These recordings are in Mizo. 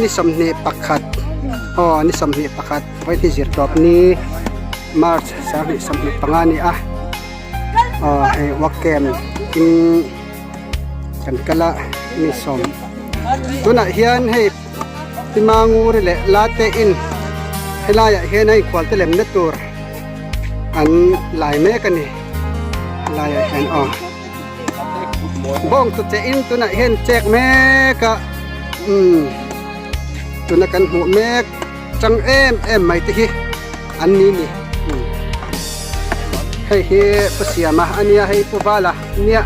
21 aw ni 21 vaihni zirtawp ni March 2025 a ni a aw hei work camp in kan kal a ni sawm tunah hian hei Timanguri leh Late in helaiah hian a inkual te lemna tur an lai mek a ni helaiah hian aw bawng tu che in tunah hian chek mek a umm tuna kan hmuh mek chang em em mai te hi an ni ni hei hi pu siama a nia hei pu vala nia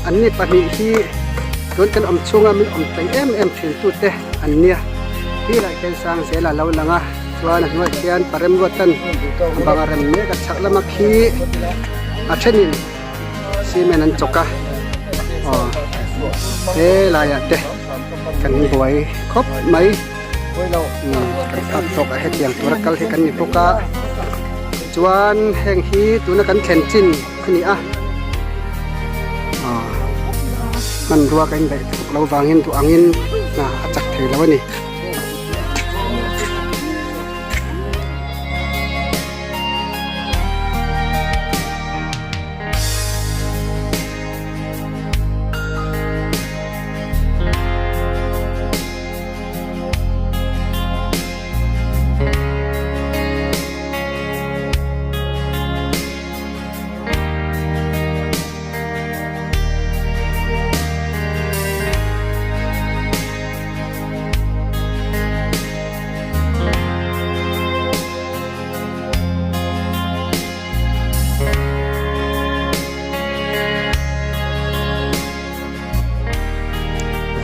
an ni pahnih hi tun kan awm chhunga min awm tlei em em thin tu te an nia hi lah hian sang zel a lo lang a chuan a hnuaiah hian parem ruat an bang a rem mek a chhak lama khi a thenin cement an chawk a aw helaiah te kan buai khawp mai. Kan phak tawk a hetiang tura kal hi kan ni bawk a chuan heng hi tuna kan thlen chin a ni a hmanrua ka indaih tluk lo vangin duh angin hna a chak thei lo a ni.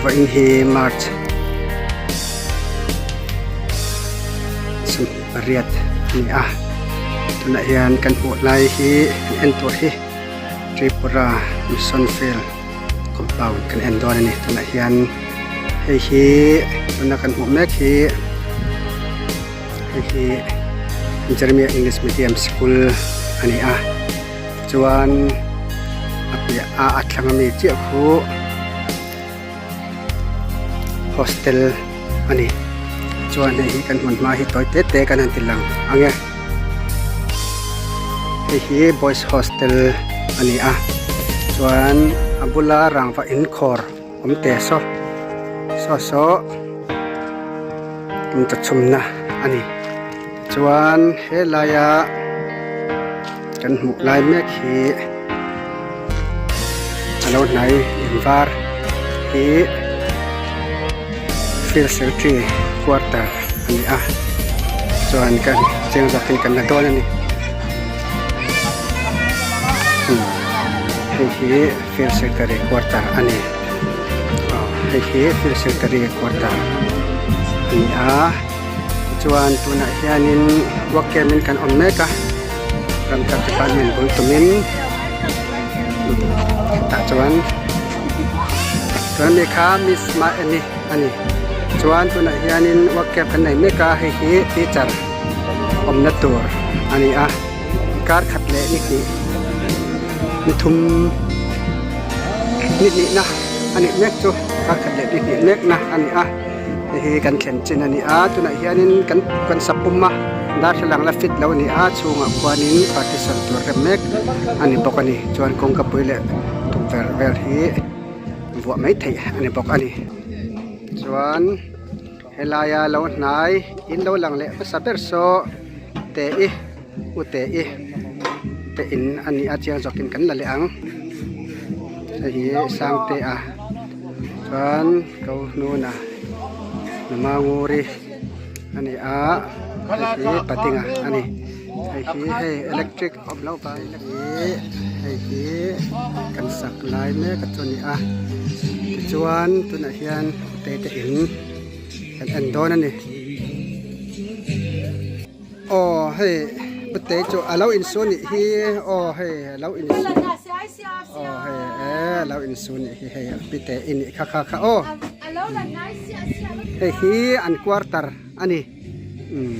Vawiin hi March 28 a ni a tunah hian kan hmuh lai hi kan en tur hi Tripura Mission Field compound kan en dawn a ni tunah hian hei hi tuna kan hmuh mek hi hei hi Jeremiah English Medium School a ni a chuan a piah a a thlang ami chiah khu hostel a ni chuan hei hi kan hmun hma hi tawi te te kan han ti lang ang e hei hi boys hostel a ni a chuan a bula rangva inkhawr awm te saw saw saw inchawchhumna a ni chuan helaia kan hmuh lai mek hi a lo hnai in var hi field secretary quarter a ni a chuan kan cheng zawkin kan la dawn a ni hei hi field secretary quarter a ni aw hei hi field secretary quarter a ni a. Chuan tunah hianin work camp in kan awm mek a ramthar department bul tumin tah chuan chuan mi kha miss ma eni a ni chuan tunah hianin work camp kan nei mek a hei hi teacher awmna tur a ni a kar khat leh ni hnih ni thum ni hnihna a nih mek chu kar khat leh ni hnih mekna a ni a. Hei hi kan thlen chin a ni a tunah hianin kan kan sa pum a darthlalang la fit lo a ni a chhungah khuanin partition tur rem mek a ni bawk a ni chuan kawngka pui leh tukverh vel hi vuah mai theih a ni bawk a ni chuan helaia lo hnai in lo lang leh hmasa ber saw te i u te i te in a ni a chiang zawkin kan la leh ang hei hi sangte a. Chuan ko hnuna Namanguri a ni a hei hi patinga a ni hei hi hei electric awm loh vang hi hei hi kan sak lai mek a chu a ni a tichuan tunah hian te te in kan en dawn a ni. Aw hei pute chu a lo insu nih hi aw hei a lo insu aw hei e a lo insu nih hi hei pite i nih kha kha kha aw hei hi an quarter a ni umm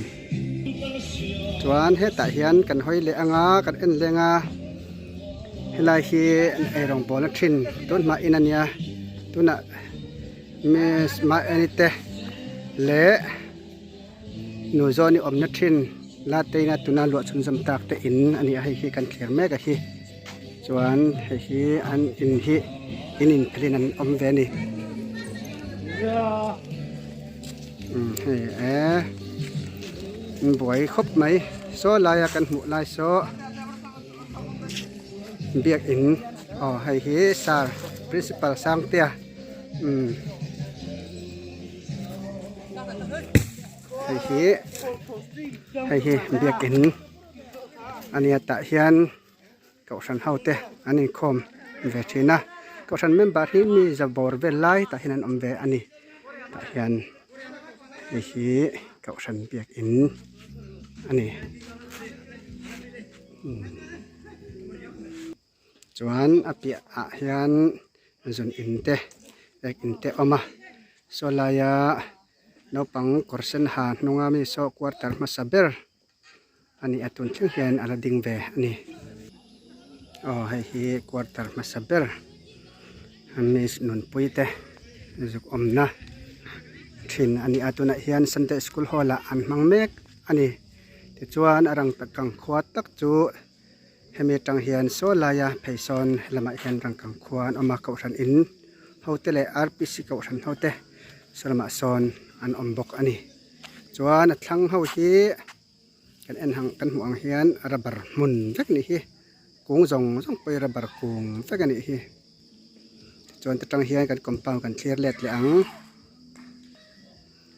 chuan hetah hian kan hawi leh anga kan en leng a helai hi an eirawng bawlna thin tun hma in a nia tunah. Miss Maeni te Leh nu zawn i awmna thin la teina tuna luah chhunzawm tak te in a ni a hei hi kan thlir mek a hi chuan hei hi an in hi in inphelin an awm ve a ni umm hei e an buai khawp mai saw laia kan hmuh lai saw biakin aw hei hi sir principal Sangtea umm. Hei hi hei hi biakin a nia tah hian kohhran ho te an inkhawm ve thin a kohhran member hi mi za bawr vel lai tah hian an awm ve a ni tah hian hei hi kohhran biakin a ni. Chuan a piah ah hian zun in te ek in te a awm a saw laia naupang kawr sen ha hnunga mi saw quarter hmasa ber a ni a tun thleng hian a la ding ve a ni aw hei hi quarter hmasa ber miss nunpui te zuk awmna thin a ni a tunah hian sunday school hall ah an hmang mek a ni tichuan a rang tak ang khua tak chu. Hemi atang hian saw laia phei sawn helamah hian rangkang khua an awm a kohhran in ho te leh rpc kohhran ho te saw lamah sawn an awm bawk a ni chuan a thlang ho hi kan en ang kan hmuh ang hian rubber hmun vek a nih hi kung zawng zawng pawh hi rubber kung vek a nih hi chuan ta tang hian kan compound kan thlir let leh ang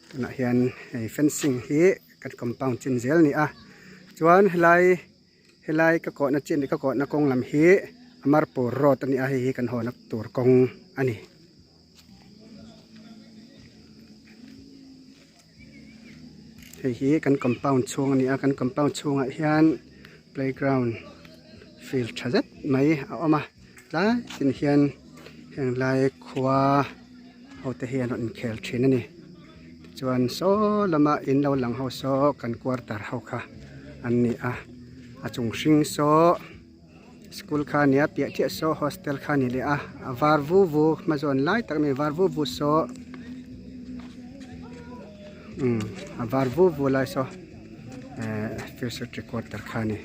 tunah hian hei fencing hi kan compound chin zel a ni a chuan helai. Helai ka kawhna chin ka kawhna kawng lam hi Amarpur road a ni a hei hi kan hawhna tur kawng a ni. Hei hi kan compound chhung a ni a kan compound chhungah hian playground field tha zet mai a awm a tlai tin hian heng lai khua ho te hi an rawn inkhel thin a ni. Tichuan saw lama in lo lang ho saw kan quarter ho kha an ni a a chung hring saw school kha a ni a piah chiah saw hostel kha a ni leh a a var vu vu hma zawn lai tak mai var vu vu saw umm a var vu vu lai saw ehh future quarter kha a ni.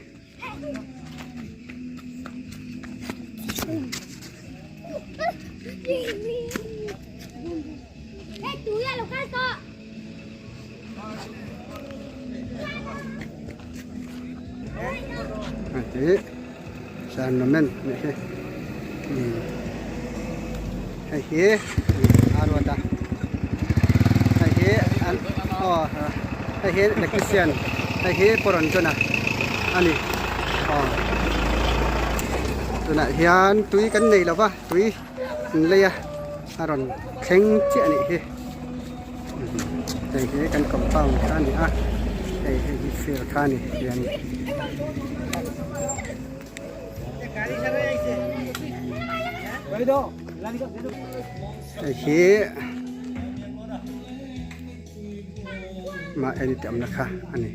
Hei tournament nih hi hei hi a ruat a hei hi an aw hei hi electrician hei hi pawh rawn join a a ni aw tunah hian tui kan nei lo va tui an lei a a rawn thleng chiah a nih hi hei hi kan compound kha a ni a hei hei hi field kha a ni hian. Hei hi mah en tih awmna kha a ni.